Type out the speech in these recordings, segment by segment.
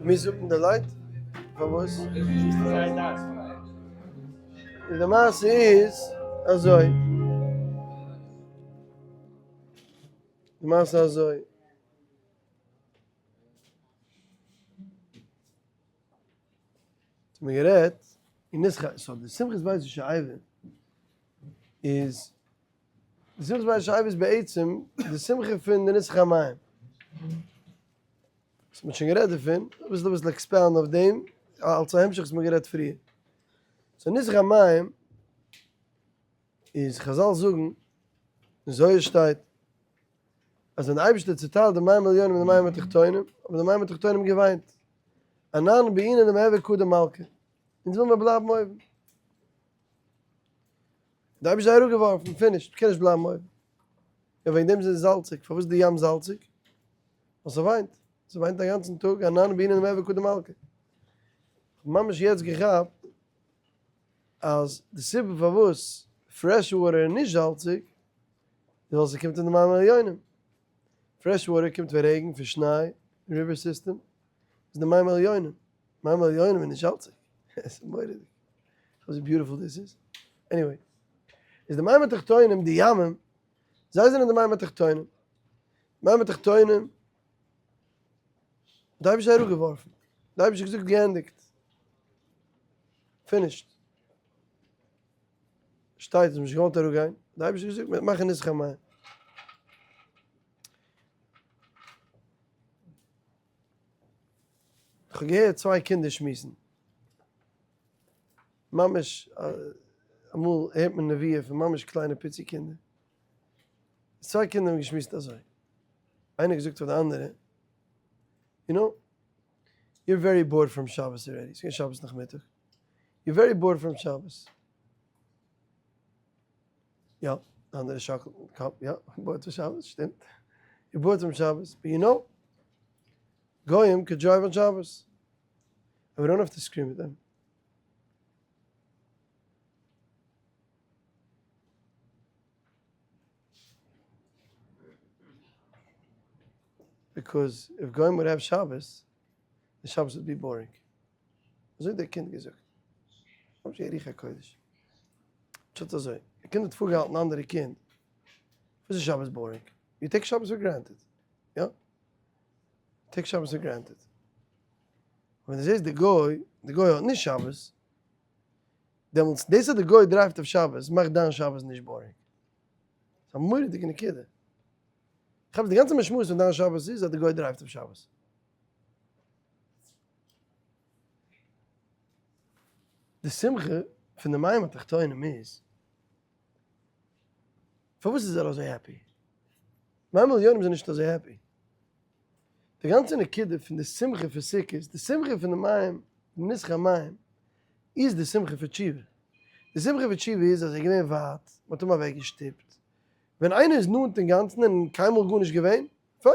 מוז אפן די light? פארוואס? איז די מעשה איז אזוי. די מעשה אזוי. האט מען גערעדט אין ניסוך, so די שמחת בית השואבה איז, די שמחת בית השואבה איז בעצם די שמחה פון די ניסוך המים. וואס מ'האט שוין גערעדט דערפון, אביסל אביסל expand אויף דעם, אלס א המשך וואס מ'האט גערעדט פריער. so ניסוך המים איז חזל זאגן, אין זוהר שטייט, אז ווען די אייבערשטער האט צוטיילט די מים עליונים און די מים התחתונים, האבן די מים התחתונים געוויינט, אנן בעינן דמהוי קדם מלכא, אונז וויל מיר בלייבן אויבן. די אייבערשטער האט זיי אראפגעווארפן, finished, מ'קען נישט בלייבן אויבן. און וועגן דעם זענען זיי זאלציג, פארוואס איז די ים זאלציג? ווייל ס'וויינט, ס'וויינט א גאנצן טאג, אנן בעינן דמהוי קדם מלכא. כ'האב ממש יעצט געכאפט אז די סיבה פארוואס fresh water איז נישט זאלציג איז ווייל ס'קומט פון די מים עליונים. fresh water קומט פון רעגן, פון שניי, river system, איז די מים עליונים. מים עליונים איז נישט זאלציג. עס איז מורא'דיג. how beautiful דאס איז. anyway. איז די מים התחתונים, די ימים, זיי זענען די מים התחתונים. מים התחתונים, די אייבערשטער האט אראפגעווארפן. די אייבערשטער האט געזאגט געענדיגט. finished. שטייט אז מ'האט נישט געוואלט אראפגיין, די אייבערשטער האט געזאגט מ'וועט מאכן ניסוך המים. כ'האב געהערט צוויי קינדער שמועסן, ממש אמאל הערט מען נביאה פון ממש קליינע פיצי קינדער, צוויי קינדער האבן געשמועסט אזוי, איינער האט געזאגט פאר די אנדערע, you know, you're very bored from שבת already, ס'געווען שבת נאכמיטאג, you're very bored from שבת. יא, די אנדערע שאקלט מיטן קאפ, יא, bored פון שבת, שטימט. you're bored from שבת, but you know, גוים could drive on שבת. And we don't have to scream at them. Because if גוים would have שבת, the שבת would be boring. אזוי האט דער קינד געזאגט. ממש א רוח הקודש. פשט אזוי, א קינד האט פארגעהאלטן אנדערע קינד, וואס איז שבת boring? You take שבת for granted. יא? Take שבת for granted. ווען דו זעסט די גוי, די גוי האט נישט שבת, דעמאלטס דאס אז די גוי drive ט אויף שבת מאכט דיין שבת נישט boring. ס'איז א מורא'דיגע נקודה. כאפסט די גאנצע משמעות פון דיין שבת איז אז די גוי drive ט אויף שבת. די שמחה פון די מים התחתונים איז, פארוואס איז ער אזוי happy? מים עליונים זענען נישט אזוי happy. די גאנצע נקודה פון די שמחה פון סוכות, די שמחה פון די מים, די ניסוך המים, איז די שמחה פון תשובה. די שמחה פון תשובה איז אז ער איז געווען ווייט, מען האט אים אוועקגעשטופט. ווען איינער איז נאנט אינגאנצן און קיינמאל גארנישט געווען, פיין.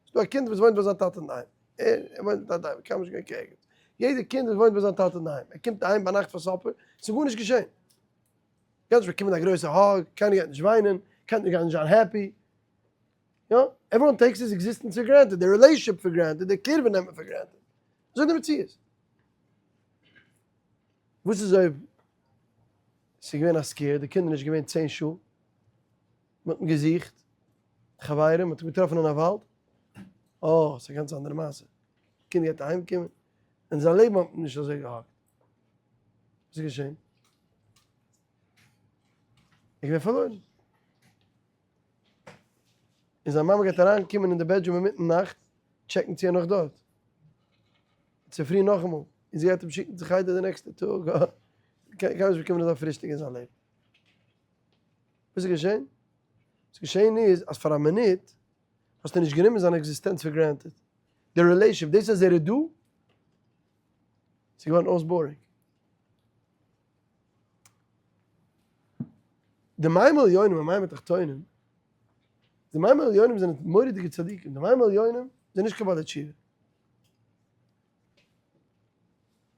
ס'דא א קינד וואס וואוינט ביי זיין טאטע אינדערהיים. ער וואוינט ביי זיין טאטע, קיינמאל נישט געווען גע'ערגערט. יעדע קינד וואס וואוינט ביי זיין טאטע אינדערהיים, ער קומט אהיים ביינאכט פאר supper, ס'איז גארנישט געשען. גייט נישט באקומען א גרויסע hug, קיינער גייט נישט וויינען, קיינער גייט נישט זיין happy. יא, everyone takes his existence for granted, די relationship for granted, די קירבה נעמט מען for granted. אזוי די מציאות. וואס איז אויב ס'איז געווען א scare, די קינד איז נישט געווען 10 שעה, מ'האט אים געזוכט, חברים, מ'האט אים געטראפן אין א וואלד, אה, ס'איז א גאנץ אנדערע מעשה. קינד גייט אהיים קומען, אין זיין לעבן האט מען נישט אזוי געהאקט. וואס איז געשען? ער איז געווען פארלוירן. און זיין מאמע גייט אריין קומען אין די bedroom אינמיטן נאכט check ן צו ער נאך דארט. צופרי נאכאמאל, און זי גייט אים שיקן צו חדר די נעקסטע טאג, קיינמאל נישט באקומען אזא פרישטאג אין זיין לעבן. וואס איז געשען? וואס איז געשען איז אז פאר א מינוט האסטו נישט גענומען זיין עקזיסטענץ for granted. די relationship, דאס אז ער איז דא, ס'איז געווארן אויס boring. די מים עליונים און מים התחתונים, די מים עליונים זענען מורא'דיגע צדיקים, די מים עליונים זענען נישט קיין בעלי תשובה.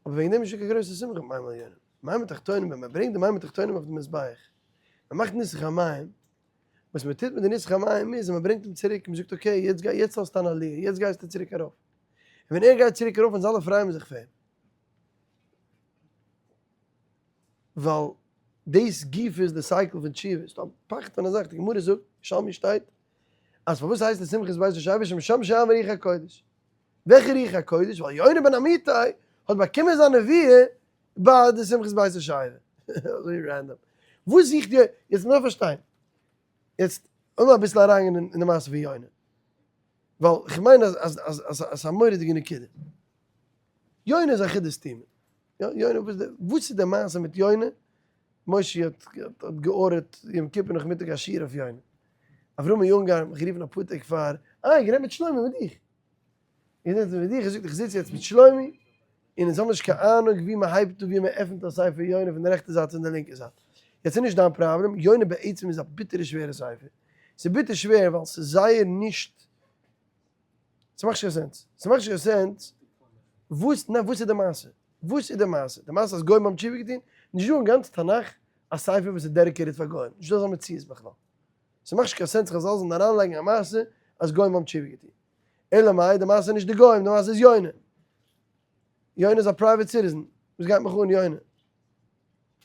אבער וועגן דעם איז נישטא קיין גרויסע שמחה מיט מים עליונים. מים התחתונים, ווען מען ברענגט די מים התחתונים אויף די מזבח, מען מאכט ניסוך המים, וואס מען טוט מיט די ניסוך המים איז אז מען ברענגט אים צוריק, מען זאגט okay, יעצט גיי, יעצט האסטו אן עליה, יעצט גייסטו צוריק ארויף. און ווען ער גייט צוריק ארויף אונז אלע פרייען מיר זיך פאר אים. ווייל דאס גופא איז די cycle פון תשובה, ס'איז דא א פחד פון א זאך, די גמרא זאגט, ירושלמי שטייט, אז פארוואס הייסט עס שמחת בית השואבה שמשם שאבה רוח הקודש? וועלכע רוח הקודש? ווייל יונה בן אמיתי האט באקומען זיין נביאה ביי די שמחת בית השואבה. אזוי random. וואס זוכט יונה? יעצט מ'דארף פארשטיין. יעצט לאמיר אביסל אריינגיין אין די מעשה פון יונה. ווייל כ'מיין אז אז אז אז ס'איז א מורא'דיגע נקודה. יונה איז א חידה סתומה. יא, יונה, וואס איז וואס איז די מעשה מיט יונה? מושי האט האט געארדערט יום כיפור נאכמיטאג א שיעור אויף יונה. אברומי אונגאר האט מיך גערופן אפאר טעג פאר, אה, איך גערעדט מיט שלומי, מיט דיך. איך גערעדט מיט דיך, ער זאגט איך זיץ יעצט מיט שלומי, און אונז האבן נישט קיין אהנונג ווי מען הייבט אן, ווי מען עפנט א ספר יונה פון די רעכטע זייט און די לינקע זייט. יעצט איז נישט דיין פראבלעם, יונה בעצם איז א ביטערע שווערע ספר. ס'איז ביטער שווער ווייל ס'איז זייער נישט ס'מאכט נישט קיין sense. ס'מאכט נישט קיין sense וואס, ניין וואס איז די מעשה? וואס איז די מעשה? די מעשה אז גוים האבן תשובה געטון? נישט דא אין גאנץ תנך א ספר וואס איז dedicated פאר גוים. נישט דא אזא מציאות בכלל. ס'מאכט נישט קיין sense חזל זאלן אריינלייגן א מעשה אז גוים האבן תשובה געטון. אלא מאי די מעשה איז נישט די גוים, די מעשה איז יונה. יונה איז א private citizen. וואס גייט מיך אן יונה?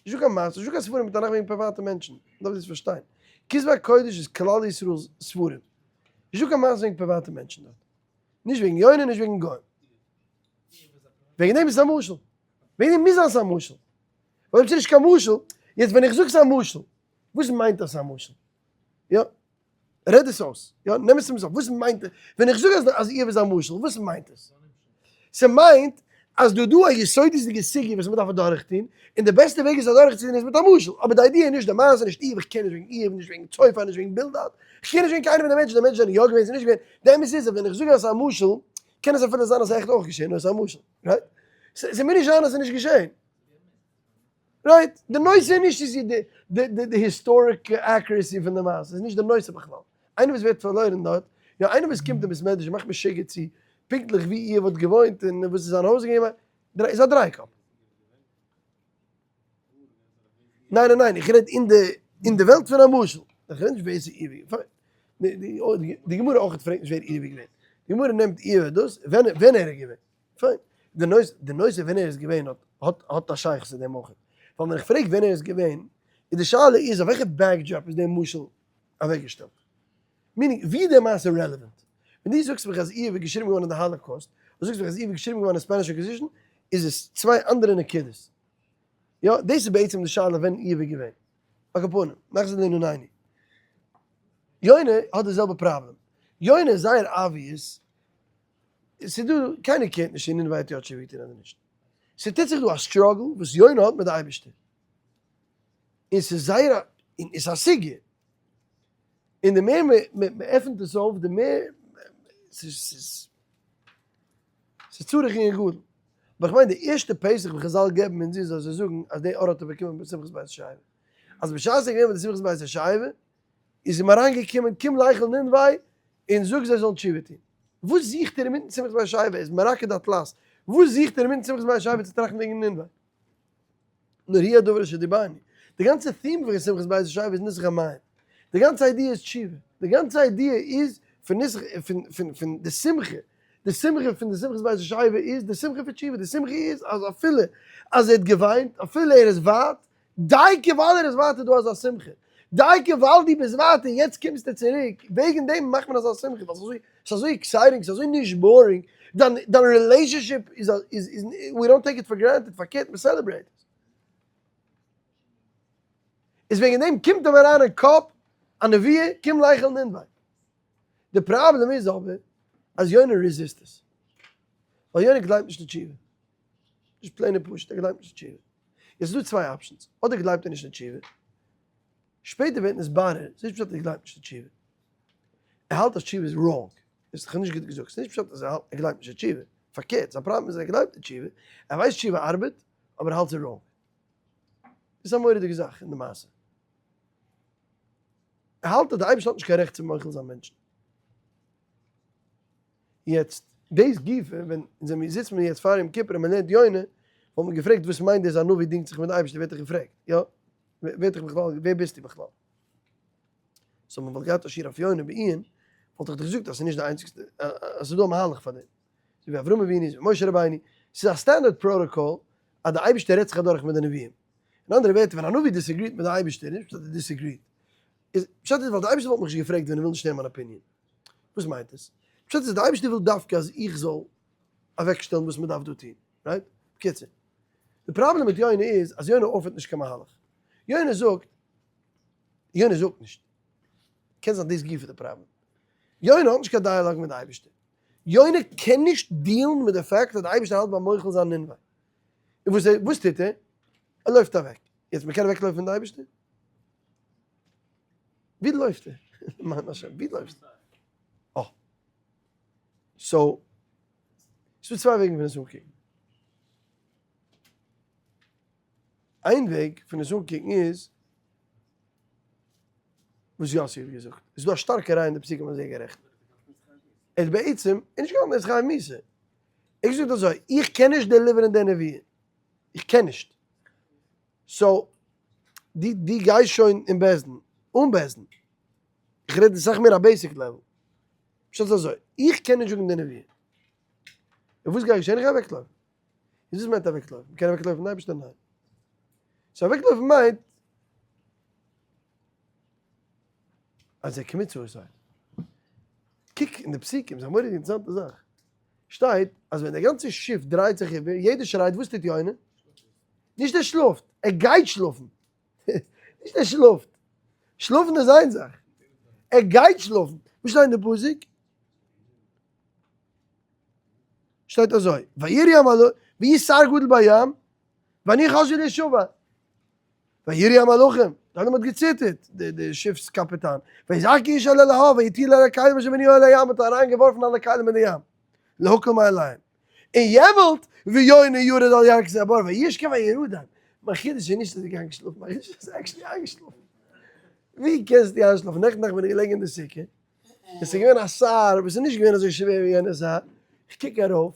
נישטא קיין מעשה, נישטא קיין ספרים אין תנך וועגן פריוואטע מענטשן, מ'דארף דאס פארשטיין. כתבי הקודש איז כלל ישראל'ס ספרים. נישטא קיין מעשה וועגן פריוואטע מענטשן דארט. נישט וועגן יונה, נישט וועגן גוים. וועגן דעם איז עס א משל. וועגן דעם מוז זיין ס'איז א משל. ווייל אויב ס'איז נישט קיין משל, יעצט ווען איך זאג ס'איז א משל, וואס מיינט אז ס'איז א משל? יא. רעד עס אויס, יא, נעם עס צום סוף, וואס מיינט, ווען איך זאג אז אז איוב איז א משל, וואס מיינט עס? ס'מיינט אז דא דא א יסודות'דיגע סוגיא וואס מ'דארף אדורכטון, און די בעסטע וועג עס אדורכצוטון איז מיט א משל, אבער די idea איז נישט די מעשה, נישט איוב, איך קען נישט וועגן איוב, נישט וועגן צופר, נישט וועגן בלדד, איך קען נישט וועגן קיינעם פון די מענטשן, די מענטשן זענען יא געווען, זענען נישט געווען, די אמת איז אז ווען איך זאג אז ס'איז א משל, קען עס אפילו זיין אז ס'איז עכט אויך געשען, נאר ס'איז א משל, right? ס'מוז נישט זיין אז ס'איז נישט געשען. right? די נושא איז נישט צו די די די historic accuracy פון די מעשה, איז נישט די נושא בכלל. איינער וואס ווערט פארלוירן דארט, יא איינער וואס קומט אין בית מדרש און מאכט משוגע צו פונקטליך ווי איוב האט געוואוינט און וואס איז זיין הויז געווען, איז א דריי קאפ. ניין ניין ניין, איך רעד אין די אין די וועלט פון א משל, איך רעד נישט ווער ס'איז איוב, פיין, די גמרא אויך פרעגט נישט ווער איוב איז געווען, די גמרא נעמט איוב דאס ווען ווען ער איז געווען. פיין. די נושא, די נושא ווען ער איז געווען האט האט האט א שייכות צו דעם אויך. ווייל ווען איך פרעג ווען ער איז געווען, איז די שאלה איז אויף וועלכע backdrop איז דער משל אוועקגעשטעלט. meaning, ווי איז דער מעשה relevant? ווען דו זאגסט מיך אז איוב איז געשריבן געווארן אין די Holocaust, אדער זאגסט מיך אז איוב איז געשריבן געווארן אין Spanish Inquisition, איז עס צוויי אנדערע נקודות. יא, דאס איז בעצם די שאלה ווען איוב איז געווען. על כל פנים, נחזור לענינינו. יונה האט די זעלבע פראבלעם. יונה איז זייער obvious ס'איז דא, קיינער care ט נישט צו נינוה האט יא תשובה געטון אדער נישט. ס'טוט זיך דא א struggle וואס יונה האט מיט די אייבערשטער. און ס'איז זייער א, און ס'איז א סוגיא. און די מער מ'עפנט עס אויף, די מער ס'איז, ס'איז צריך עיון גדול. אבער כ'מיין די ערשטע פתח וואס חזל געבן אונז איז אז זיי זאגן אז די אור האט ער באקומען בשמחת בית השואבה. אז בשעת ער איז געווען ביי די שמחת בית השואבה, איז אים אריינגעקומען קום לך אל נינוה און זאג זיי זאלן תשובה טון. וואס זוכט ער אינמיטן שמחת בית השואבה? איז מרקד אטלס. וואס זוכט ער אינמיטן שמחת בית השואבה צו טראכטן וועגן נינוה? נאר הוא הדבר אשר דיברנו. די גאנצע theme פון שמחת בית השואבה איז ניסוך המים. די גאנצע idea איז תשובה. די גאנצע idea איז פון ניסוך, פון, פון, פון די שמחה. די שמחה פון די שמחת בית השואבה איז די שמחה פון תשובה. די שמחה איז אז אפילו אז ער האט געוויינט, אפילו ער איז ווייט, דייקא ווייל ער איז ווייט איז דא אזא שמחה, דייקא ווייל דו ביסט ווייט און יעצט קומסטו צוריק, וועגן דעם מאכט מען אזא שמחה, ווייל ס'איז אזוי ס'איז אזוי exciting, ס'איז אזוי נישט boring, דיין דיין relationship איז איז איז we don't take it for granted, פארקערט מען celebrate עס. איז וועגן דעם קומט אים אריין אין קאפ א נבואה, קום לך אל נינוה. די פראבלעם איז אבער אז יונה resist עס, ווייל יונה גלייבט נישט אין תשובה. נישט plain און פשוט, ער גלייבט נישט אין תשובה. יעצט איז דא צוויי options, אדער גלייבט ער נישט אין תשובה, שפעטער ווערט נתברר, ס'איז נישט פשט אז ער גלייבט נישט אין תשובה, ער האלט אז תשובה איז wrong, דאס האב איך נישט גוט געזאגט, ס'איז נישט פשט אז ער האלט ער גלייבט נישט אין תשובה, פארקערט, זיין פראבלעם איז אז ער גלייבט אין תשובה, ער ווייסט תשובה ארבעט, אבער ער האלט ס'איז wrong. דאס איז א מורא'דיגע זאך אין די מעשה. ער האלט אז די אייבערשטער האט נישט קיין רעכט צו מוחל זיין מענטשן. יעצט, דאס גופא, ווען אונז זעמיר זיצן מיר יעצט פאר יום כיפור און מען לערנט יונה, וואלט מען געפרעגט וואס מיינט דאס א נביא דינגט זיך מיט די אייבערשטער, ווער האט דיך געפרעגט? יא? ווער האט דיך בכלל, ווער ביסטו בכלל? so מען וואלט געהאט א שיעור אויף יונה בעיון, וואלט איך דיך געזאגט אז ס'איז נישט די איינציגסטע, אז ס'איז דא א מהלך פאר דעם. אזוי ווי אברהם אבינו, אזוי ווי משה רבינו, ס'איז א standard protocol אז די אייבערשטער רעדט זיך אדורך מיט די נביאים. אין אנדערע ווערטער, ווען א נביא disagree ט מיט די אייבערשטער, נישט פשט אז ער disagree ט, איז פשט איז ווייל די אייבערשטער וואלט מיך נישט געפרעגט ווען ער וויל נישט הערן מיין opinion. וואס מיינט עס? פשט איז די אייבערשטער וויל דווקא אז איך זאל אוועקשטעלן וואס מען דארף דא טון, right? בקיצור, די פראבלעם מיט יונה איז אז יונה offer ט נישט קיין מהלך. יונה זאגט, יונה זאגט נישט. קען זיין דאס גופא די פראבלעם. יונה האט נישט קיין דיאלאג מיט די אייבערשטער. יונה קען נישט deal ן מיט די fact אז די אייבערשטער האלט ביים מוחל זיין נינוה. און וואס וואס טוט ער? ער לויפט אוועק. יעצט מען קען אוועק לויפן פון די אייבערשטער? ווי לויפט ער? למען השם, ווי לויפסטו? אה. so, ס'דא צוויי וועגן פון עס אנקוקן. איין וועג פון עס אנקוקן איז וואס יאסי האט געזאגט. עס איז דא א שטארקע ראיה אין די פסוקים אז ער איז גערעכט. ער איז בעצם איז נישט געווארן ער איז חייב מיתה. ער האט געזאגט אזוי, איך קען נישט deliver ן די נבואה. איך קען נישט. so, דו דו גייסט שוין אין בית דין, אן בית דין. איך רעד אסאך מער א basic level. פשט איז אזוי, איך קען נישט זאגן די נבואה. און וואס גייט געשען? איך גיי אוועקלויפן. איז וואס מיינט אוועקלויפן? מ'קען אוועקלויפן פון אייבערשטער? ניין. so אוועקלויפן מיינט אז ער commit suicide. קוק אין די פסוקים, ס'איז א מורא'דיגע אינטערעסאנטע זאך. שטייט אז ווען די גאנצע שיף דרייט זיך איבער, יעדער שרייט, וואס טוט יונה? נישט ער שלאפט, ער גייט שלאפן. נישט ער שלאפט. שלאפן איז איין זאך. ער גייט שלאפן. וואס שטייט אין די פסוק? שטייט אזוי, ויראו המלאכים, ויהי סער גדול בים, ואני חשבתי להישבר. ויראו המלאכים, די עולם האט געציטערט, די שיפ'ס קאפיטאן, ויזעקו איש אל אלהיו, ויטילו אל הכלים אשר הניחו אל הים, האט אריין געווארפן אלע כלים אין די ים, להקל מעליהם. און יעמאלט, ויונה ירד על ירכתי הבור, וישכב וירדם. מיין חידוש איז נישט אז ער איז געגאנגען שלאפן, מיין חידוש איז אז ער איז actually איינגעשלאפן. ווי קענסטו איינשלאפן? נעכטן נאכט בין איך געלעגן אין די סוכה, עס איז געווען א סער וואס איז נישט געווען אזוי שווער ווי יענע סער, איך קוק ארויף,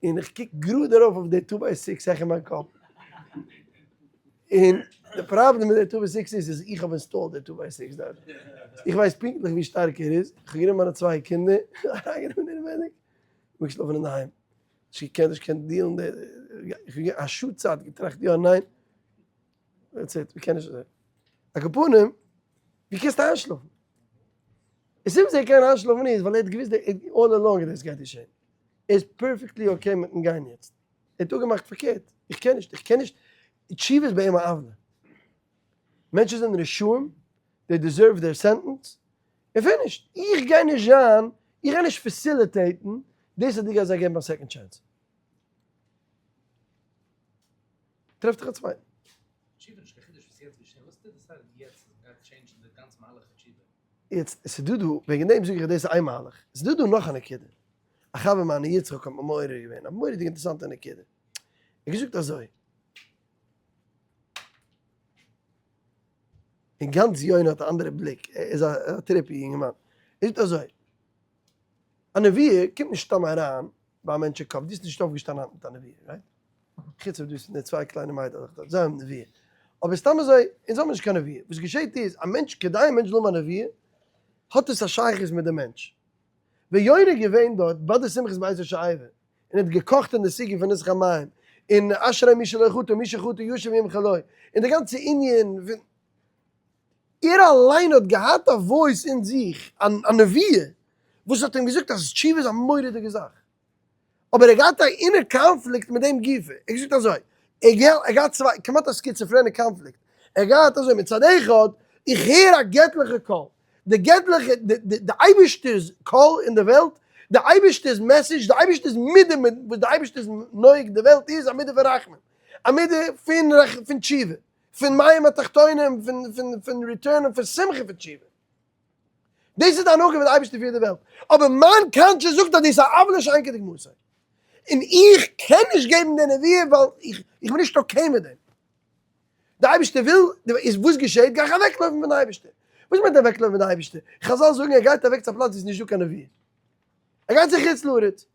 און איך קוק גראד ארויף אויף די two by six העכער מיין קאפ, און די פראבלעם מיט די two by six איז אז איך האב installed די two by six דארט, איך ווייס פונקטליך ווי שטארק ער איז, איך האב גענומען מיינע צוויי קינדער, אריינגענומען אינעווייניג, און געשלאפן אינדערהיים, נישט געקענט, נישט געקענט deal ן, איך האב א שעה צייט געטראכט יא ניין, that's it, מ'קען נישט אזוי. על כל פנים, ווי קענסטו איינשלאפן? די סיבה ער קען איינשלאפן איז ווייל ער האט געוואוסט all along אז דאס גייט געשען. ער איז perfectly okay מיטן גיין יעצט. ער האט אפגעמאכט פארקערט, איך קען נישט, איך קען נישט, תשובה איז ביי אים א עוולה. מענטשן זענען רשעים, they deserve their sentence, און finished. איך גיי נישט זיין, איך גיי נישט facilitate ן דאס אז דו גייסט זיי געבן א second chance. טרעף דיך א צווייטן. תשובה נישט קיין חידוש וואס יעצט געשען, וואס טוט decide ד יעצט אז מ'גייט change ן די גאנצע מהלך פון תשובה? יעצט עס איז דא דא, וועגן דעם זאג איך אז דאס איז איין מהלך, עס איז דא דא נאך א נקודה, א חבר מיינער יצחק האט מיר מעורר געווען א מורא'דיגע אינטערעסאנטע נקודה, ער האט געזאגט אזוי, און גאנץ יונה האט א אנדערע בליק, ער איז א trippy יונגערמאן, ער זאגט אזוי, א נבואה קומט נישט סתם אריין ביי א מענטש אין קאפ, דו ביסט נישט אויפגעשטאנען היינט מיט א נבואה, right? חוץ אויב דו ביסט פון די צוויי קליינע מיידלעך דארט, זיי האבן נבואה. אבער סתם אזוי, אונז האבן נישט קיין נבואה. וואס געשעט איז, א מענטש, כדי א מענטש זאל האבן א נבואה, האט עס א שייכות מיט דעם מענטש. ווען יונה איז געווען דארט ביי די שמחת בית השואבה, און האט געקאכט אין די סוגיא פון ניסוך המים, און אשרי מי שלא חטא ומי שחטא ישוב וימחול לו, און די גאנצע ענין פון. ער אליין האט געהאט א voice אין זיך, א נבואה, וואס האט אים געזאגט אז תשובה איז א מורא'דיגע זאך. אבער ער האט געהאט א inner conflict מיט דעם גופא. ער האט געזאגט אזוי, ער האט געהאט צוויי, כמעט א schizophrenic conflict. ער האט געהאט אזוי, מצד אחד, איך הער א געטליכע קול, די געטליכע, די אייבערשטער'ס קול אין די וועלט, די אייבערשטער'ס message, די אייבערשטער'ס מידה מיט וואס די אייבערשטער איז נוהג די וועלט איז א מידה פון רחמים, א מידה פון תשובה. פון מים התחתונים, פון return און פון שמחה פון תשובה. דאס איז די הנהגה ווי די אייבערשטער פירט די וועלט. אבער מיין conscience זאגט אז דאס איז א עוולה שאין כדוגמתו. און איך קען נישט געבן די נבואה ווייל איך בין נישט okay מיט דעם. די אייבערשטער וויל, איז וואס געשעט? גיי איך אוועקלויפן פון די אייבערשטער. וואס מיינט אוועקלויפן פון די אייבערשטער? חזל זאגן ער גייט אוועק צו א פלאץ ווי עס איז נישטא קיין נבואה. ער גייט צו חוץ לארץ.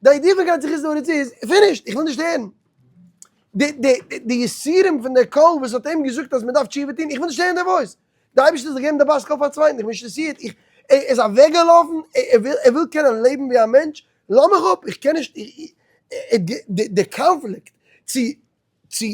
די idea פון גיין צו חוץ לארץ איז, finished, איך וויל נישט הערן. די די די יסורים פון די קול וואס האט אים געזאגט אז מען דארף תשובה טון, איך וויל נישט הערן די voice. די אייבערשטער זאל געבן די בת קול פאר א צווייטן, איך בין נישט אינטערעסירט, איך, ער איז אוועקגעלאפן, ער וויל, ער וויל קענען לעבן ווי א מענטש. לאז מיך אפ, איך קען נישט, די קאנפליקט צו צו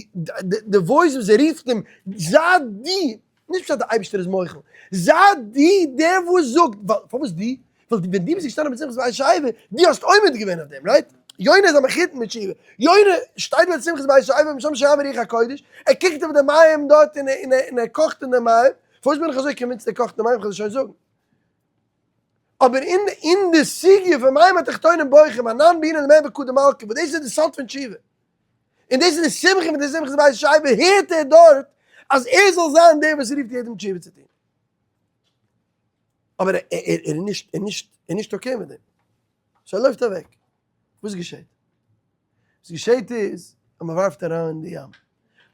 די voice וואס ער רופט אים, זיי דו, נישט פשט די אייבערשטער איז מוחל, זיי דו דער וואס זאגט, ווייל פארוואס דו? ווייל ווען דו ביסט געשטאנען ביי שמחת בית השואבה, דו האסט עומד געווען אויף דעם, right? יונה איז א מחותן מיט תשובה, יונה שטייט ביי שמחת בית השואבה משם שמים רוח הקודש, ער קוקט אויף די מים דארט און ער קאכט אין די מים, פארוואס בין איך אזוי convinced ער קאכט אין די מים, כ'וועל דיר שוין זאגן. אבער אין אין די סוגיא פון מים התחתונים בוכים אנן בעינן למהוי קדם מלכא, וואס דאס איז די סוד פון תשובה, און דאס איז די שמחה פון די שמחת בית השואבה, הערט ער דארט אז ער זאל זיין דער וואס רופט יעדעם תשובה צו טון. אבער ער איז נישט, ער נישט, ער איז נישט okay מיט דעם. so ער לויפט אוועק. וואס געשעט? וואס געשעט איז אז מען ווארפט אריין אין די ים.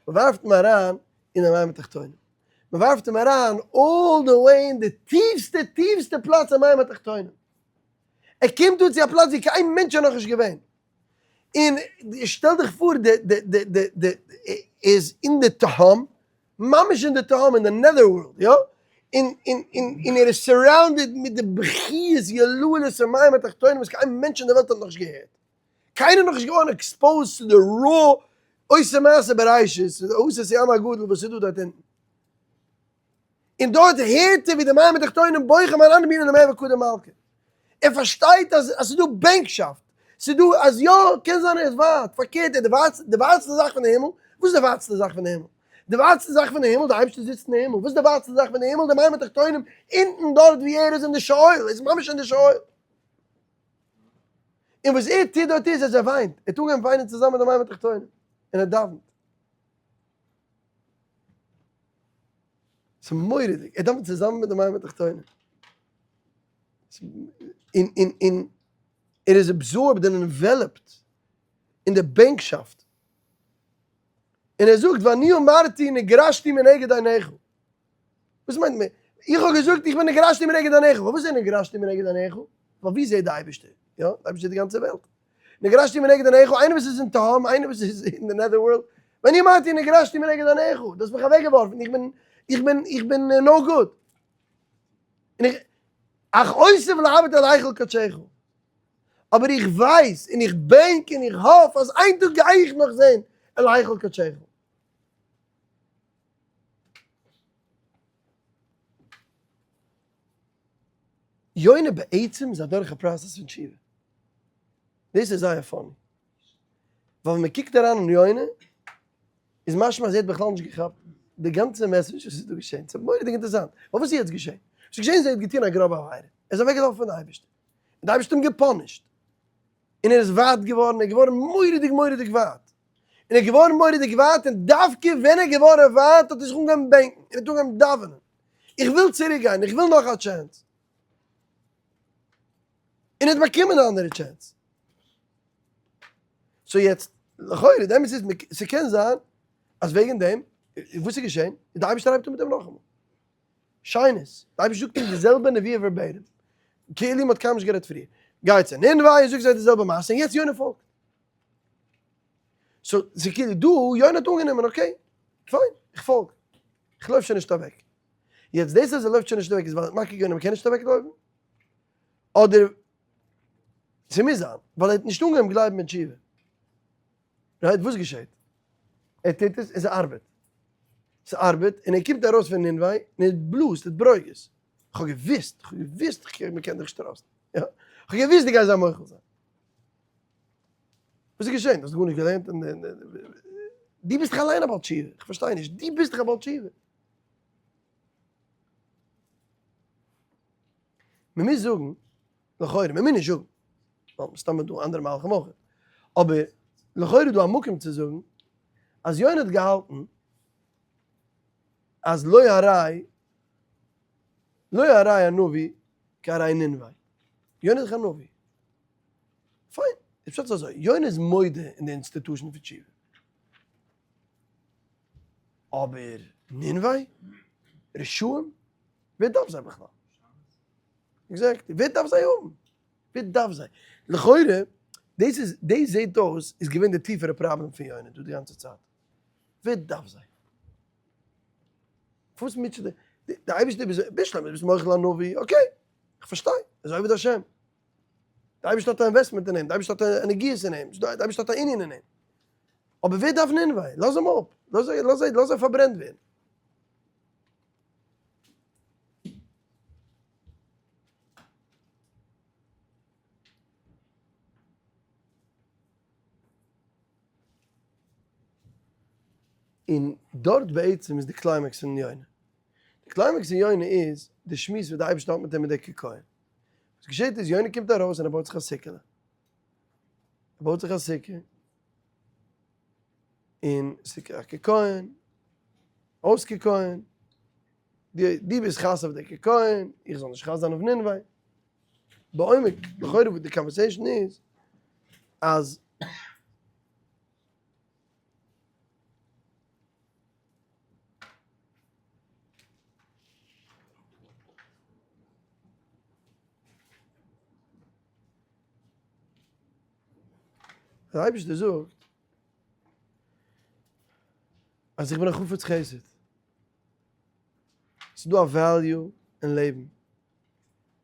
מען ווארפט אים אריין אין די מים התחתונים. מען ווארפט אים אריין all the way אין די טיפסטע טיפסטע פלאץ אין מים התחתונים. ער קומט אן צו א פלאץ ווי קיין מענטש איז נאכנישט געווען. און שטעל דיך פאר די די די די די איז אין די תהום, ממש אין די תהום אין די nether world יא, און און און און ער איז surrounded מיט די בכיות יללות און מים התחתונים וואס קיין מענטש אין די וועלט האט נאכנישט געהערט, קיינער איז נאכנישט געווארן exposed צו די raw עושה מעשה בראשית, עושה את הים הגדול וואס איז דא דארט אונטן. און דארט הערט ער ווי די מים התחתונים בוכים אנן בעינן למהוי קדם מלכא. ער פארשטייט אז ס'איז דא בענקשאפט, ס'איז דא אז יא, קען זיין ער איז ווייט, פארקערט ער איז די ווייטסטע זאך פון די הימל, וואס איז די ווייטסטע זאך פון די הימל? די ווייטסטע זאך פון די הימל, די אייבערשטער זיצט אין די הימל, וואס איז די ווייטסטע זאך פון די הימל? די מים התחתונים, אונטן דארט ווי ער איז אין די שאול, ער איז ממש אין די שאול. און וואס ער טוט דארט איז אז ער וויינט, ער האט אנגעהויבן וויינען צוזאמען מיט די מים התחתונים, און ער דאווענט. ס'איז מורא'דיג, ער דאווענט צוזאמען מיט די מים התחתונים. און און און ער איז absorbed און enveloped אין די בענקשאפט. און ער זאגט ואני אמרתי נגרשתי מנגד עיניך. וואס מיינט מען? איך האב געזאגט איך בין נגרשתי מנגד עיניך. פארוואס איז נגרשתי מנגד עיניך? ווייל ווי זעט די אייבערשטער? יא, די אייבערשטער זעט די גאנצע וועלט. נגרשתי מנגד עיניך, איינער וואס איז אין תהום, איינער וואס איז אין די nether world, ואני אמרתי נגרשתי מנגד עיניך, דו האסט מיך אוועקגעווארפן, איך בין, איך בין, איך בין no good. און איך, אך אוסיף להביט אל היכל קדשך. אבער איך ווייס און איך בענק און איך האף אז איין טאג גיי איך נאך זען אל היכל קדשך. יונה בעצם איז אדורך א process פון תשובה. דאס איז זייער funny. ווייל ווען מען קוקט אריין אין יונה, איז משמע אז ער האט בכלל נישט געכאפט די גאנצע message וואס איז דא געשען. ס'איז מורא'דיג אינטערעסאנט. ווייל וואס איז יעצט געשען? וואס איז געשען איז ער האט געטון א גראבע עבירה. ער איז אוועקגעלאפן פון די אייבערשטער. און די אייבערשטער האט אים גע punish ט. און ער איז ווייט געווארן, ער איז געווארן מורא'דיג מורא'דיג ווייט. און ער איז געווארן מורא'דיג ווייט, און דווקא ווען ער איז געווארן ווייט האט ער זיך אנגעהויבן בענקן, און ער האט אנגעהויבן דאווענען. איך וויל צוריק גיין, איך וויל נאך א chance. און ער האט באקומען א אנדערע chance. so יעצט, לכאורה, די אמת איז, ס'קען זיין אז וועגן דעם, וואס איז געשען? די אייבערשטער הייבט אן מיט אים נאכאמאל. שיינעס, די אייבערשטער זאגט אים די זעלבע נבואה verbatim, כאילו מ'האט קיינמאל נישט גערעדט פריער. גייט צו נינווה און זאגט זיי די זעלבע מעשה, און יעצט יונה פאלגט. so ס'איז כאילו דא, יונה האט אנגענומען, okay, פיין, איך פאלג. איך לויף שוין נישט אוועק. יעצט דאס אז ער לויפט שוין נישט אוועק איז ווייל ער האט מכיר געווען אז מ'קען נישט אוועקלויפן? אדער ס'מוז זיין ווייל ער האט נישט אנגעהויבן גלייבן אין תשובה. right? וואס געשעט? ער טוט עס און ס'ארבעט. ס'ארבעט און ער קומט ארויס פון נינווה און ער בלאזט, ער האט ברוגז. כ'האב געוואוסט, כ'האב געוואוסט מ'קען דיך נישט trust ן. יא, כ'האב געוואוסט דו גייסט זיי מוחל זיין. וואס איז געשען? דו האסט גארנישט געלערנט אין די. דו ביסט דאך אליין א בעל תשובה, איך פארשטיי נישט, דו ביסט דאך א בעל תשובה. מען מוז זאגן, לכאורה, מען מוז נישט זאגן, ווייל מסתמא איז דא אנדערע מהלכים אויך, אבער לכאורה איז דא א מקום צו זאגן אז יונה האט געהאלטן אז לא הרי לא הרי הנביא כהרי נינווה, יונה איז דאך א נביא. פיין, איז פשט אזוי, יונה איז מודה אין די institution פון תשובה. אבער נינווה? רשעים? ווער דארף זיי בכלל? exactly, ווער דארף זיי האבן? ווער דארף זיי? לכאורה, דאס איז, דאס זעט אויס איז געווען די טיפערע פראבלעם פון יונה דא די גאנצע צייט. ווער דארף זיי? פארוואס מוטשעט די אייבערשטער? ביסט בשלמא, ביסט מוחל א נביא, okay, איך פארשטיי, אזוי עובד השם. די אייבערשטער האט א investment אין אים, די אייבערשטער האט א נגיעות אין אים, די אייבערשטער האט א ענין אין אים. אבער ווער דארף נינווה? לאז אים אפ, לאז זיי, לאז זיי, לאז זיי פארברענט ווערן. און דארט בעצם איז די climax פון יונה. די climax פון יונה איז די שמועס וואס די אייבערשטער האט מיט אים מיט די קיקיון. וואס געשעט איז יונה קומט ארויס און ער בויט זיך א סוכה'לע. ער בויט זיך א סוכה, און ס'איז א קיקיון, אויס קיקיון, דו ביסט חס אויף די קיקיון, איך זאל נישט חס זיין אויף נינווה. בעומק, לכאורה וואס די conversation איז, אז דער אייבערשטער זאגט אז איך בין א חפץ חסד, ס'איז דא א value אין לעבן,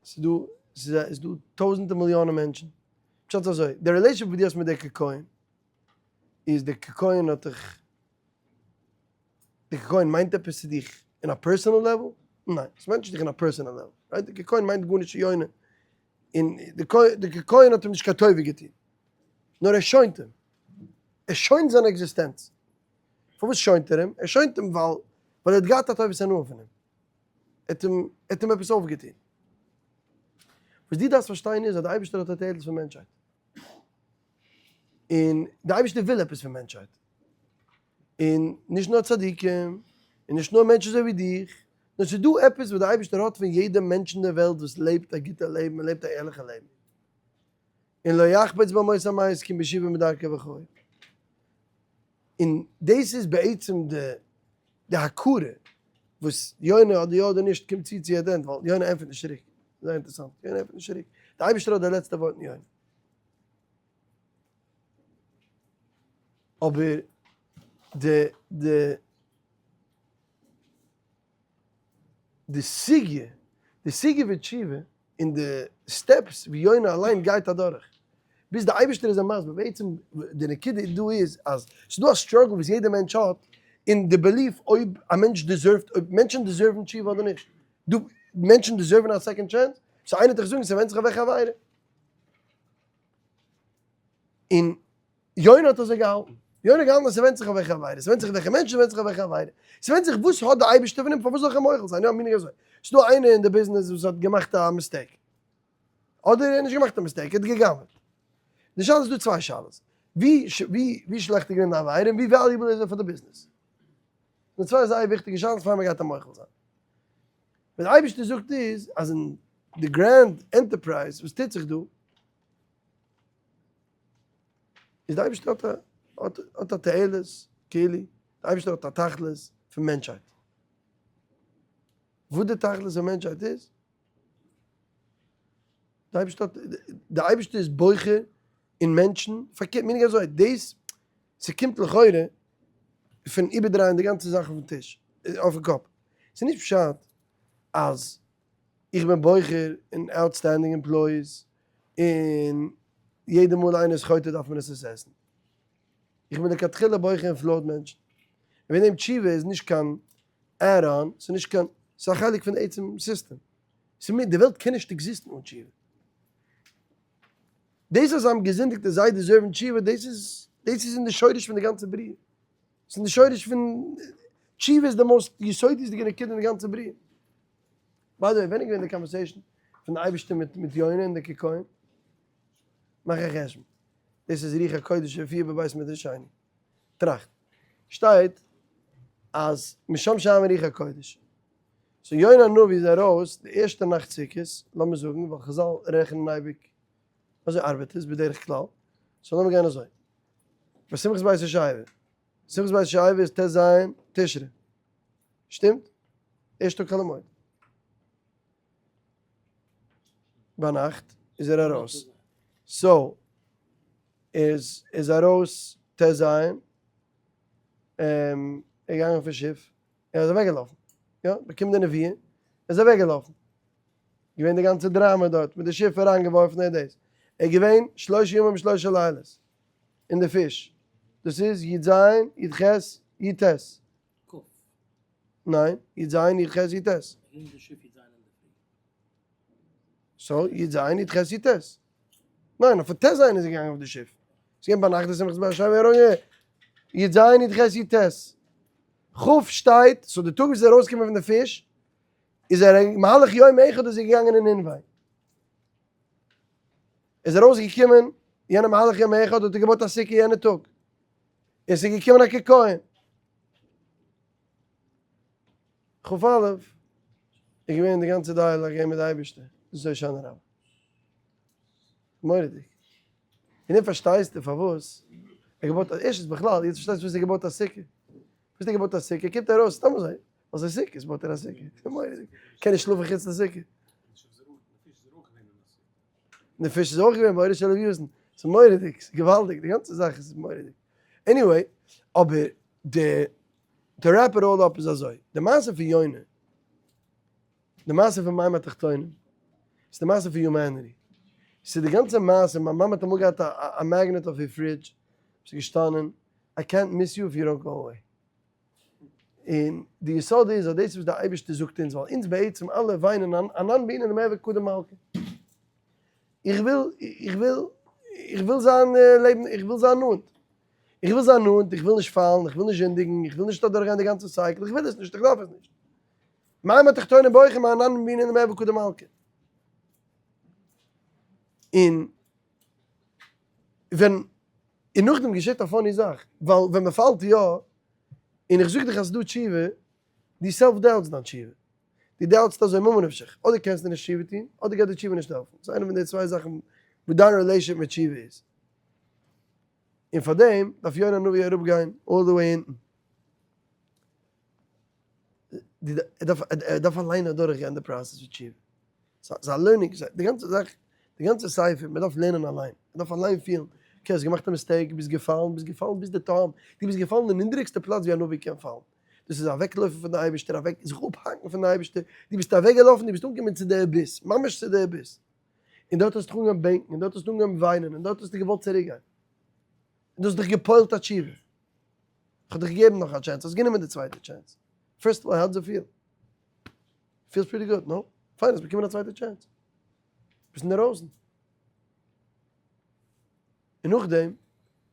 ס'איז דא, ס'איז דא טויזענטער מיליאנען מענטשן, פשט איז אזוי, די relationship וואס דו האסט מיט דער קיקיון, איז דער קיקיון האט דיך, דער קיקיון מיינט עפעס צו דיך אין א personal level? ניין, עס מיינט נישט דיך אין א personal level, right? דער קיקיון מיינט גארנישט צו יונה, און דער קיקיון האט אים נישט קיין טובה געטון, נאר ער שוינט אים, ער שוינט זיין עקזיסטענץ. פארוואס שוינט ער אים? ער שוינט אים ווייל ער האט געהאט א טובת הנאה פון אים, ער האט אים, ער האט אים עפעס אויפגעטון. וואס דו דארפסט פארשטיין איז אז דער אייבערשטער האט א תועלת פון מענטשהייט, און דער אייבערשטער וויל עפעס פון מענטשהייט, און נישט נאר צדיקים, און נישט נאר מענטשן אזוי ווי דיך, נאר ס'איז דא עפעס וואס דער אייבערשטער האט פון יעדע מענטש אין דער וועלט וואס לעבט א גוטע לעבן און לעבט א ערליכע לעבן, און לא יחפץ במות המת כי אם בשובו מדרכו וכו'. און דאס איז בעצם די די הכרה וואס יונה אדער יא אדער נישט קומט צו צו יעדען, ווייל יונה ענטפערט נישט צוריק. זייער אינטערעסאנט, יונה ענטפערט נישט צוריק. די אייבערשטער האט די לעצטע ווארט אין יונה. אבער די די די סוגיא, די סוגיא פון תשובה און די steps ווי יונה אליין גייט אדורך, ביז די אייבערשטער איז אים מסביר, בעצם די נקודה דא איז אז ס'איז דא א struggle וואס יעדער מענטש האט אין די belief אויב א מענטש deserve ט, אויב מענטשן deserve ן תשובה אדער נישט, דא מענטשן deserve ן א second chance, so איינער וועט דיך זאגן ס'ווענדט זיך אויף וועלכע עבירה. און יונה האט אזוי געהאלטן. יונה האט געהאלטן אז ס'ווענדט זיך אויף וועלכע עבירה, ס'ווענדט זיך וועלכע מענטש, ס'ווענדט זיך אויף וועלכע עבירה. ס'ווענדט זיך וואס האט די אייבערשטער פון אים, פארוואס זאל איך אים מוחל זיין? יא, meaning אזוי. ס'דא איינער אין די ביזנעס וואס האט געמאכט א mistake. אדער ער האט נישט געמאכט א mistake, ער האט גע'גנב'עט. די שאלה איז דא צוויי שאלות. ווי ווי שלעכט איז געווען די עבירה און ווי valuable איז ער פאר די ביזנעס? די צוויי זייער וויכטיגע שאלות פאר מ'גייט אים מוחל זיין. וואס די אייבערשטער זאגט איז אז אין די grand enterprise וואס טוט זיך דא, איז די אייבערשטער האט א האט האט א תועלת כאילו, די אייבערשטער האט א תכלית פון מענטשהייט. וואס די תכלית פון מענטשהייט איז? די אייבערשטער האט די אייבערשטער איז בוחר אין מענטשן, פארקערט meaning אזוי, דאס ס'קומט לכאורה פון איבערדרייען די גאנצע זאך אויפן טיש, אויפן קאפ. ס'איז נישט פשט אז איך בין בוחר אין outstanding employees און יעדע מאל איינער איז חוטא דארף מען עס assess ן. איך בין לכתחילה בוחר אין flawed מענטשן. און וועגן דעם תשובה איז נישט קיין add-on, ס'איז נישט קיין, ס'איז א חלק פון די עצם סיסטעם. ס'איז די וועלט קען נישט exist ן אן תשובה. דאס אז זיי האבן געזינדיגט און זיי deserve ן תשובה, דאס איז, דאס איז אין די שורש פון די גאנצע בריאה. ס'איז אין די שורש פון, תשובה איז די most יסודות'דיגע נקודה אין די גאנצע בריאה. by the way, ווען איז געווען די conversation פון די אייבערשטער מיט מיט יונה און די קיקיון? מאך א חשבון. דאס איז רוח הקודש הופיע בבית מדרשינו. טראכט. שטייט אז משם שאבה רוח הקודש. so יונה הנביא איז ארויס די ערשטע נאכט סוכות, לאמיר זאגן, ווייל חזל רעכענען אייביג, אזוי ארבעט עס בדרך כלל, so לאמיר גיין אזוי. ביי שמחת בית השואבה, שמחת בית השואבה איז ט ז תשרי, שטימט? ערשט טאג חול המועד. ביינאכט איז ער ארויס. so איז איז ארויס ט ז, ער איז געגאנגען אויפן שיף, ער איז אוועקגעלאפן, יא, באקומען די נביאה, ער איז אוועקגעלאפן. געווען די גאנצע דראמא דארט, מיט די שיף אריינגעווארפן און דאס. ער איז געווען שלושה ימים ושלושה לילות אין די פיש, דאס איז י ז י ח י ט. ק. ניין, י ז י ח י ט. אין די שיף י ז אינדערפרי. so י ז י ח י ט. ניין, אויף ט ז איז ער געגאנגען אויף די שיף. ס'איז געווען ביינאכט די שמחת בית השואבה י ז י ח י ט. כ' שטייט, so די טאג וואס איז ארויסגעקומען פון די פיש, איז ער מהלך יום אחד איז ער געגאנגען אין נינווה. איז ארויסגעקומען יענע מהלך יום אחד האט ער געבויט א סוכה יענע טאג. און ס'איז געקומען א קיקיון. כ א איז געווען די גאנצע dialogue געווען מיט די אייבערשטער, דאס איז הושענא רבה. מורא'דיג. און דעם פארשטייסטו פארוואס ער געבויט א, ערשטנס בכלל, יעצט פארשטייסטו פארוואס ער געבויט א סוכה. פארוואס ער געבויט א סוכה, קומט ארויס סתם אזוי, ווייל ס'איז סוכות בויט ער א סוכה. מורא'דיג. קען נישט שלאפן חוץ די סוכה. די פיש איז אויך געווען באורו של לוויתן. ס'איז מורא'דיג, ס'איז געוואלדיג, די גאנצע זאך איז מורא'דיג. anyway, אבער די, to wrap it all up איז אזוי, די מעשה פון יונה, די מעשה פון מים התחתונים, ס'איז די מעשה פון humanity. ס'איז די גאנצע מעשה, מיין מאמע האט אמאל געהאט א magnet אויף איר fridge, ס'איז געשטאנען, איי קענט מיס יו איף יו דאנט גאו אוועי. און די יסוד איז אז דאס וואס די אייבערשטער זאגט אונז, ווייל אונז בעצם אלע וויינען אנן בעינן דמהוי קדם מלכא. איך וויל, איך וויל, איך וויל זיין לעבן, איך וויל זיין נאנט. איך וויל זיין נאנט, איך וויל נישט פאלן, איך וויל נישט זינדיגן, איך וויל נישט אדורכגיין די גאנצע cycle, איך וויל עס נישט, איך דארף עס נישט. מים התחתונים בוכים אנן בעינן דמהוי קדם מלכא. און ווען, און נאכדעם געשעט א funny זאך, ווייל ווען מען פאלט יא, און איך זאג דיך אז ס'דא תשובה, דו self doubt סט דיין תשובה. דו doubt סט אזוי ממה נפשך, אדער קענסטו נישט תשובה טון, אדער גייט די תשובה נישט העלפן. ס'איז איינע פון די צוויי זאכן וואס דיין relationship מיט תשובה איז. און פאר דעם דארף יונה הנביא אראפגיין all the way אונטן. ער דארף אליין אדורכגיין די process פון תשובה. ס'איז א learning, די גאנצע זאך, די גאנצע ספר, מען דארף לערנען אליין, מען דארף אליין פילן, okay האסט געמאכט א mistake, ביסט געפאלן, ביסט געפאלן ביז די תהום, דו ביסט געפאלן אין נידריגסטע פלאץ ווי א נביא קען פאלן, דאס איז אוועקלויפן פון די אייבערשטער, אוועק, זיך אפהאקן פון די אייבערשטער, דו ביסט אוועקגעלאפן, דו ביסט אנגעקומען צו די abyss, ממש צו די abyss, און דארט האסטו אנגעהויבן בענקן, און דארט האסטו אנגעהויבן וויינען, און דארט האסטו געוואלט צוריקגיין, און דו האסט דיך גע'פועל'ט א תשובה, איך האב דיך געגעבן נאך א chance, האסט גענומען די צווייטע chance, first of all how does it feel? Feels pretty good, no? פיין, האסט באקומען א צווייטע chance. ביסט אינדערויסן. און נאכדעם,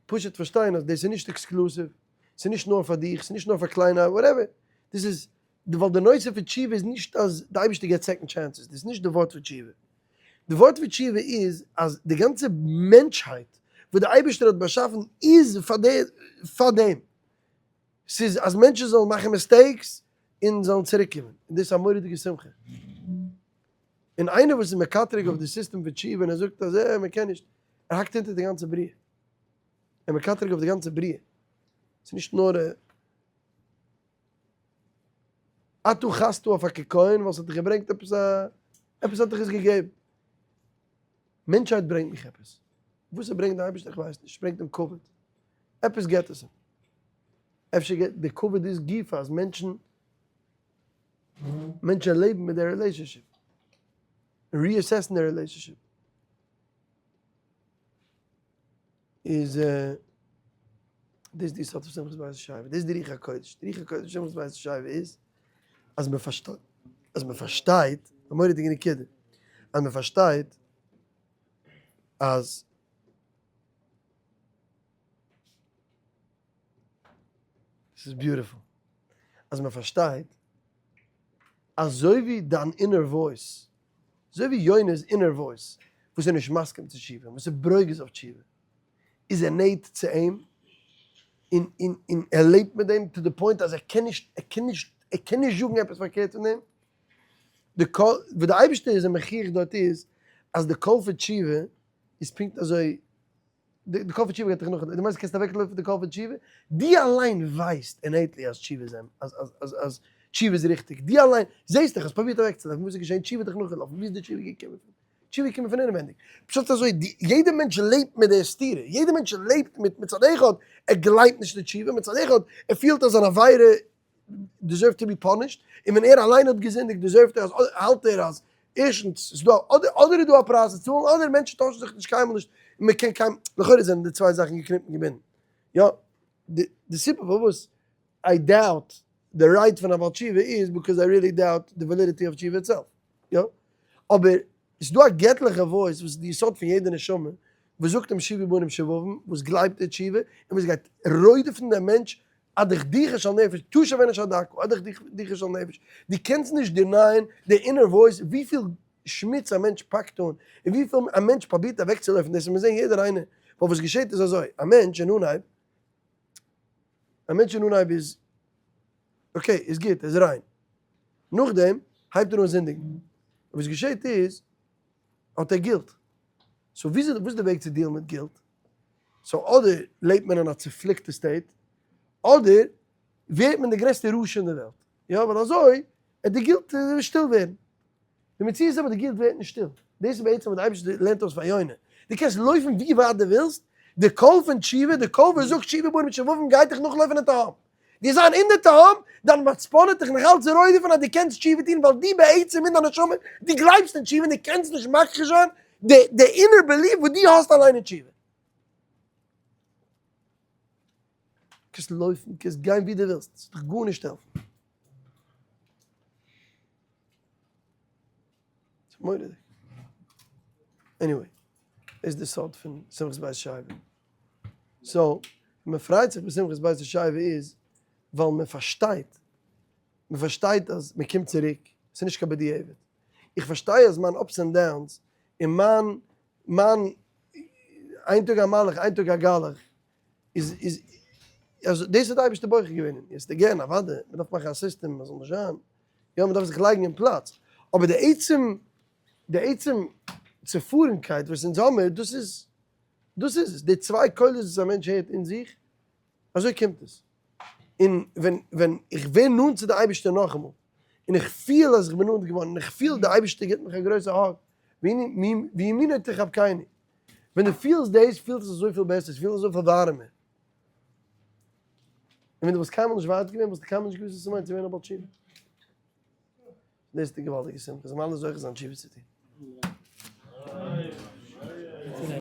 פשוט פארשטיין אז דאס איז נישט exclusive, ס'איז נישט נאר פאר דיך, ס'איז נישט נאר פאר קליינע, whatever. דאס איז, ווייל די נושא פון תשובה איז נישט אז די אייבערשטער געבט second chances, דאס איז נישט די ווארט פון תשובה. די ווארט פון תשובה איז אז די גאנצע מענטשהייט וואס די אייבערשטער האט באשאפן איז פאר דעם. ס'איז אז מענטשן זאלן מאכן mistakes און זאלן צוריק קומען, און דאס איז א מורא'דיגע שמחה. און איינער וואס איז מקטרג אויף די סיסטעם פון תשובה און ער זאגט אז אה מען קען נישט, ער האקט אונטער די גאנצע בריאה. ער מקטרג אויף די גאנצע בריאה. ס'איז נישט נאר אתה חסת אויף א קיקיון ווייל ס'האט דיך געברענגט עפעס א, עפעס האט דיך עס געגעבן. מענטשהייט ברענגט מיך עפעס. וואס ער ברענגט די אייבערשטער איך ווייס נישט, ברענגט אים כבוד. עפעס געבט עס אים. אפשר געבט די כבוד איז גופא אז מענטשן מענטשן לעבן מיט די relationship. reassess ן די relationship. איז דאס די יסוד פון שמחת בית השואבה. דאס איז די רוח הקודש. די רוח הקודש פון שמחת בית השואבה איז אז מען פארשטייט, אז מען פארשטייט, א מורא'דיגע נקודה, אז מען פארשטייט אז ס'איז beautiful. אז מען פארשטייט אזוי ווי דיין inner voice, אזוי ווי יונה'ס inner voice וואס איז נישט מסכים צו תשובה, וואס איז ברוגז אויף תשובה, איז ער נעט צו אים, און און און ער לעבט מיט דעם to the point אז ער קען נישט, ער קען נישט, ער קען נישט זאגן עפעס פארקערט פון דעם. די קול, וואס די אייבערשטער איז אים מוכיח דארט איז, אז די קול פון תשובה איז פונקט אזוי די קול פון תשובה גייט דיך נאך, דו מיינסט קענסט אוועק לויפן די קול פון תשובה? דו אליין ווייסט innately אז תשובה איז אז אז אז אז תשובה איז ריכטיג, דו אליין זעסט דאך, האסט פרובירט אוועק צו לויפן, וואס איז געשען? תשובה האט דיך נאכגעלאפן, ווי איז די תשובה געקומען פון? תשובה איז געקומען פון אינעווענדיג, פשוט אזוי, יעדע מענטש לעבט מיט די סתירה, יעדע מענטש לעבט מיט מצד אחד ער גלייבט נישט אין תשובה, מצד אחד ער פילט אז זיין עבירה deserve to be punished, און ווען ער אליין האט געזינדיגט deserve ט ער אז האלט ער אז. ערשטנס, ס'איז דא אדער אדער איז דא א פרייז צו צאלן, אדער מענטשן טוישן זיך נישט קיינמאל נישט, און מען קען קיין, לכאורה זענען די צוויי זאכן געקניפט און געבינדן. יא, די די סיבה פארוואס I doubt די right פון א בעל תשובה איז because I really doubt די validity of תשובה itself. יא, אבער ס'איז דא א געטליכע voice וואס איז די יסוד פון יעדע נשמה, וואס זאגט אים שובו בנים שובבים, וואס גלייבט אין תשובה, און וואס גייט רודפ'ן דעם מענטש עד דכדוכה של נפש, תשב אנוש עד דכא, עד דכדוכה של נפש, דו קענסט נישט deny ען די inner voice וויפיל שמוץ א מענטש פאקט אן, און וויפיל א מענטש פרובירט אוועקצולויפן, דאס מוז זען יעדער איינער, ווייל וואס געשעט איז אזוי, א מענטש אין אנהייב, א מענטש אין אנהייב איז okay, איז גוט, איז ריין, נאכדעם הייבט ער אן זינדיגן, און וואס געשעט איז, האט ער guilt, so וויאזוי, וואס איז די וועג צו deal ן מיט guilt? so אדער לעבט מען אין א צופליקטע state, אדער ווערט מען די גרעסטע רשע אין די וועלט, יא, ווייל אזוי וועט די guilt שטיל ווערן. די מציאות איז אבער די guilt ווערט נישט שטיל, דאס איז בעצם וואס די אייבערשטער לערנט אויס פאר יונה, דו קענסט לויפן ווי ווייט דו ווילסט, די קול פון תשובה, די קול וואס זאגט שובו בנים שובבים גייט דיך נאכלויפן אין תהום, דו זיין אין די תהום, דיין מצפון וועט דיך נאכאלץ רודפ'ן אז דו קענסט תשובה טון ווייל דו בעצם אין דיין נשמה, דו גלייבסט אין תשובה און דו קענסט נישט מכחיש זיין די די inner belief וואס דו האסט אליין אין תשובה. קענסט לויפן, קענסט גיין ווי דו ווילסט, ס'וועט דיך גארנישט העלפן. ס'איז מורא'דיג. Anyway, דאס איז די סוד פון שמחת בית השואבה. So, מען פרייט זיך בשמחת בית השואבה איז ווייל מען פארשטייט, מען פארשטייט אז מען קומט צוריק, ס'איז נישט קיין בדיעבד. איך פארשטיי אז מיין ups and downs און מיין מיין איין טאג א מלאך איין טאג א גלח איז איז אז דאס האט די אייבערשטער בוחר געווען אין יעצט again אוודאי מען דארף מאכן א סיסטעם מען זאל נישט זיין יא מען דארף זיך לייגן אין פלאץ אבער די עצם די עצם צופארנקייט וואס אונז האמיר דאס איז דאס איז עס די צוויי קולות וואס א מענטש הערט אין זיך אזוי קומט עס און ווען ווען איך ווער נאנט צו די אייבערשטער נאכאמאל און איך פיל אז איך בין נאנט געווארן און איך פיל די אייבערשטער גיבט מיך א גרויסע hug וימינו תחבקני ווען דו פילסט דאס, פילט עס אזויפיל בעסער, עס פילט אזויפיל ווארעמער. און ווען דו וואלסט קיינמאל נישט ווייט געווען, וואלסטו קיינמאל נישט געוואוסט וואס עס מיינט צו ווערן א בעל תשובה. דאס איז די געוואלדיגע שמחה, זאלן אלע זוכה זיין תשובה צו טון.